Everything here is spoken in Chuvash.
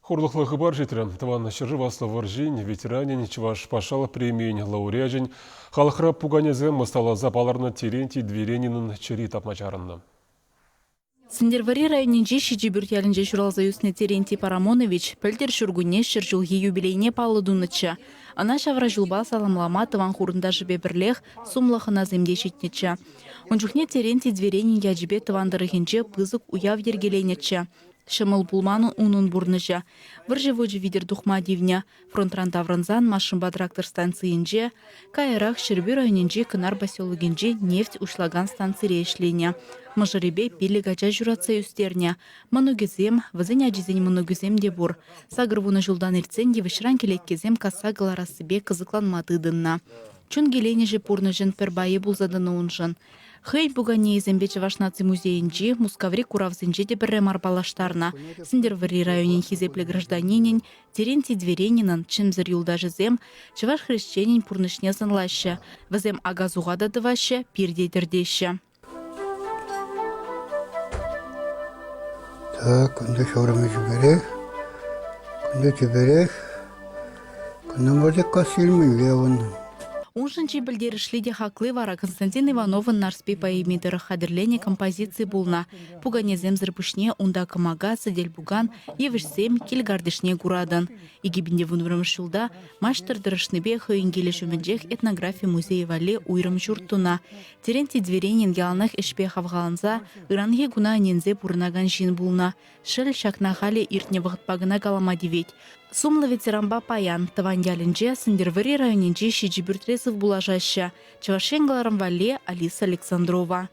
Хурлӑхлӑ хыпар ҫитрӗ. Тӑван ҫӗршыв Аслӑ вӑрҫин ветеранӗн, Чӑваш патшалӑх премийӗн лауреачӗн, халӑхра пуканесем ӑсталаса палӑрнӑ Терентий Дверенинӑн чӗри тапма чарӑннӑ. Сӗнтӗрвӑрри районӗнчи Ҫичӗпӳрт ялӗнче ҫуралса ӳснӗ Терентий Парамонович пӗлтӗр ҫуркунне 100 ҫулхи юбилейне паллӑ тунӑччӗ. Ӑна ҫавра ҫулпа саламлама тӑван хурӑнташӗпе пӗрлех сумлӑ хӑнасем те ҫитнӗччӗ. Ун чухне Терентий Дверенин ячӗпе тӑван тӑрӑхӗнче пысӑк уяв йӗркеленӗччӗ. Ҫӑмӑл пулман унӑн пурнӑҫӗ. Вӑрҫӑ вучӗ витӗр тухма тивнӗ. Фронтран таврӑнсан машинпа трактор станцийӗнче, каярах Ҫӗрпӳ районӗнчи Кӑнар поселокӗнчи нефть уҫлакан станцире ӗҫленӗ. Мӑшӑрӗпе пилӗк ача ҫуратса ӳстернӗ. Мӑнукӗсем, вӗсен ачисен мӑнукӗсем те пур. 80 ҫултан иртсен йывӑҫран кӗлеткесем касса кӑларассипе кӑсӑкланма тытӑннӑ. Чун киленӗҫӗ пурнӑҫӑн пӗр пайӗ пулса тӑнӑ уншӑн. Хӑйӗн пуканийӗсемпе Чӑваш наци музейӗнчи, Мускаври куравсенче те пӗрре мар паллаштарнӑ. Сӗнтӗрвӑрри районӗн хисеплӗ гражданинӗн Терентий Дверенинӑн чӗмсӗр юлташӗсем чӑваш хресченӗн пурнӑҫне сӑнлаҫҫӗ. Вӗсем ака-суха та тӑваҫҫӗ, пир те тӗртеҫҫӗ. Так, кунта ҫурӑмӗ чиперех, кунта чиперех, кунта мӑртӑк илмелле ун. Уншӑн чи пӗлтерӗшли те хакли вара Константин Ивановӑн Нарспи поэми тӑрӑх хатӗрленӗ композици пулнӑ. Пуканесемсӗр пуҫне унта кӑмака, сӗтел-пукан, йывӑҫсем, кил картишне куратӑн. 2011 ҫулта маҫтӑр тӑрӑшнипе хӑйӗн килӗ ҫумӗнчех этнографи музейӗ валли уйрӑм ҫурт тунӑ. Терентий Дверенин яланах ӗҫпе хавхаланса, ыранхи куна ӗненсе пурӑнакан ҫын пулнӑ. Шел, ҫакна халӗ иртнӗ вӑхӑтпа кӑна калама тивет. Сумлӑ ветеранпа паян тӑван ялӗнче Сӗнтӗрвӑрри районӗнчи Ҫичӗпӳртре сывпуллашаҫҫӗ. Чӑваш Ен кӑларӑм валли Алиса Александрова.